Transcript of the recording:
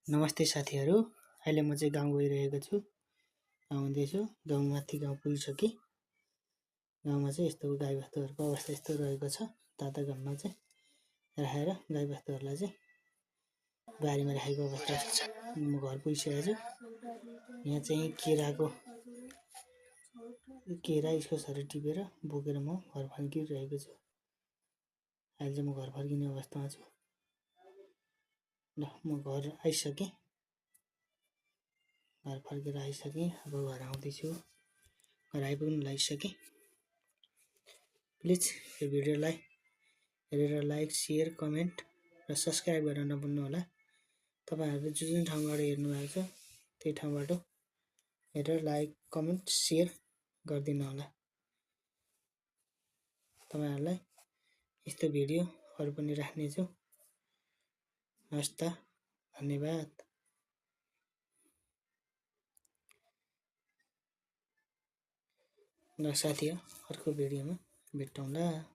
नमस्ते साथीहरू। अहिले म चाहिँ गाउँ गइरहेको छु। आउँदैछु गाउँमाथि गाउँ पुगिसकेँ। गाउँमा चाहिँ यस्तो गाईबस्तुहरूको अवस्था यस्तो रहेको छ। ताता घाममा चाहिँ राखेर गाईबस्तुहरूलाई चाहिँ बारीमा राखेको अवस्था छ। म घर पुगिसकेको छु। यहाँ चाहिँ केरा इस्कुसहरू टिपेर बोकेर म घर फर्किरहेको छु। अहिले चाहिँ म घर फर्किने अवस्थामा छु। ल म घर आइसकेँ। घर फर्केर आइसकेँ। अब घर आउँदैछु। घर आइपुग्नु लागिसकेँ। प्लिज यो भिडियोलाई हेरेर लाइक, सेयर, कमेन्ट र सब्सक्राइब गर्न नभुल्नु होला। तपाईहरुले जुन ठाउँबाट हेर्नु भएको छ त्यही ठाउँबाट हेरेर लाइक, कमेन्ट, सेयर गरिदिनु होला। तपाईहरुलाई यस्तो भिडियो अरु पनि राख्ने छु। हस्त धन्यवाद। ल साथी, अर्को भिडियोमा भेटौँला।